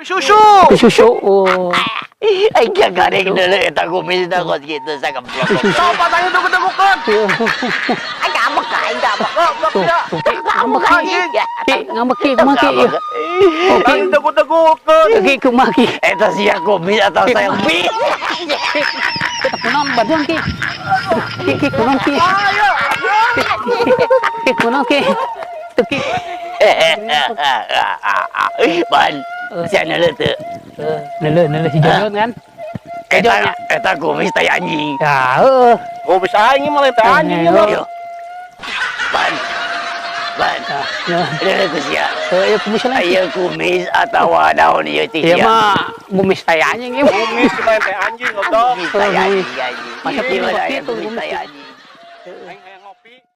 Susu. Susu. Oh. Ay, gagaring na lang eta kumis na kos gitu sa kablok. Sok patangin dagu-dagukeun. Ay, ngambek ka, aing ngambek. Ngambek Tuh, ya. tuh, Ki, ngambek Ki. Ki, ngambek Ki, kumaha Ki? Oke, Tangin dagu-dagukeun. Ki, kumaha Ki? Eta sia kumis atau selfie? Kita kunaon bantuan Ki? Ki, Ki, kunaon Ki? Ayo. Ki, kunaon Ki? Tuh Ki. Ban, sia neuleuh teu? Neuleuh, neuleuh si Jojon kan? Eta eta kumis tai anjing. Ya, heuh. Kumis aing mah lain teh anjing ieu mah. Yo. Ban. Ban. Nah, Neuleuh ku sia. Heuh, ieu kumis lain. Ieu kumis atawa naon ieu teh Ieu sia? Mah kumis tai anjing ieu. Kumis lain teh anjing, goblok. Kumis tai anjing anjing. Masa Di mana kumis aya gitu, kumis kumis tai gitu. anjing? Aing hayang